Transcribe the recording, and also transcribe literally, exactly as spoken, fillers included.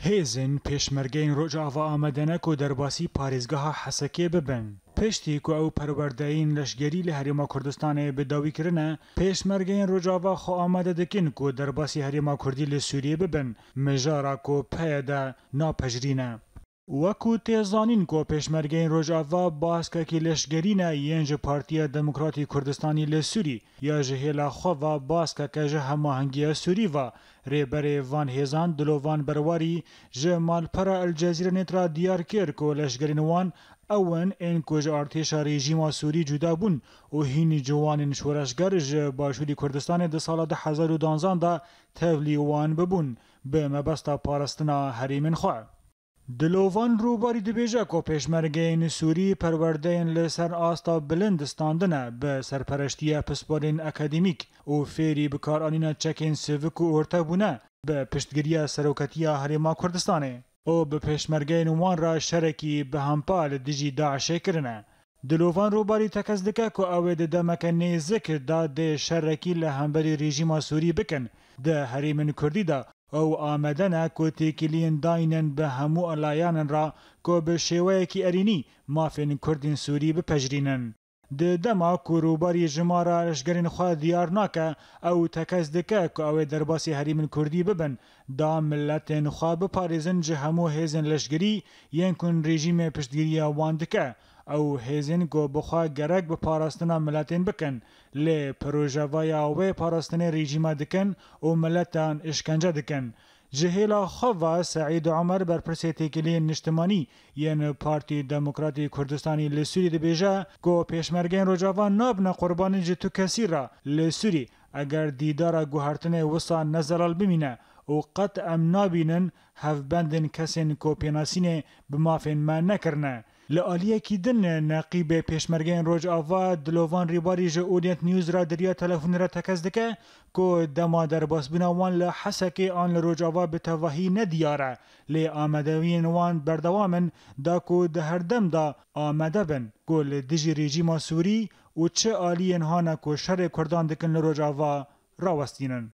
Hêzên pêşmergeyên Rojava amade ne ku derbasî parêzgeha Hesekê bibin. Piştî ku ew perwerdeyên leşgerî li Herêma Kurdistanê bi dawî kirine, pêşmergeyên Rojava xwe amade dikin ku derbasî Herêma Kurdî li Sûriyê bibin, mijara ku peye de napejirîne. Wekû tê zanîn ku pêşmergeyên Rojava baskekî leşgerî ne yên ji Partiya Demokratî Kurdistanî li Sûrî ya ji hêla xwe ve baskeke ji hemahengiya Sûrî ve. Rêberê van hêzan Dilovan Berwarî ji malpera El Cezîre Net re diyar kir ku leşgerên wan ew in ên ku ji artêşa rejîma Sûrî cuda bûn û hînî ciwanên şoreşger ji Başûrî Kurdistanê di sala du hezar û duanzan de tevlî wan bibûn bi mebesta parastina herêmên xwe. Dilovan Rûbarî dibêje ku pêşmergeyên Sûrî perwerdeyên li ser asta bilind standine, bi serpereştiya pisporên akademîk û fêrî bikaranîna çekên sivik û orte bûne, bi piştgiriya Seroketiya Herêma Kurdistanê û bi pêşmergeyên wan re şerekî bi hempa li dijî DAIŞê kirine. Dilovan Rûbarî tekez dike ku ew ê di demeke nêzik de dê şerekî li hemberî rejîma Sûrî bikin di herêmên Kurdî de. Ew amade ne ku têkiliyên dayînin bi hemû layanin re ku bi şêweyekî erênî mafên Kurdên Sûrî bipejirînin. Di dema ku Rûbarî jimara leşgerên xwe diyar nake, ew tekez dike ku ew ê derbasî herêmên Kurdî bibin, da miletên xwe biparêzin ji hemû hêzên leşgerî yên ku rejîmê piştgiriya wan dike. Ew hêzên ku bi xwe gerek bi parastina miletên bikin, lê projevaya wê parastinê rejîma dikin û miletan îşkence dikin. Ji hêla xwe ve Seîd Omer, berpirsê têkiliyên niştimanî yên Partî Demokratî Kurdistanî li Sûrî dibêje ku pêşmergeyên Rojava nabine qurbanî ji tu kesî re li Sûrî, eger dîdara guhertinê wisa ne zelal bimîne û qet em nabînin hevbendên kesên ku pênasînê bi mafên me nekirine. Li aliyekî din, neqîbê pêşmergeyên Rojava Dilovan Rîbarî ji Orient News re di riya telefonê re tekez dike ku dema derbasbûna wan li Hesekê an li Rojava bi tevahî ne diyar e, lê amadebûyên wan berdewam in, da ku di her dem de amade bin ku li dijî rejîma Sûrî û çi aliyên hane ku şerê Kurdan dikin li Rojava rawestînin.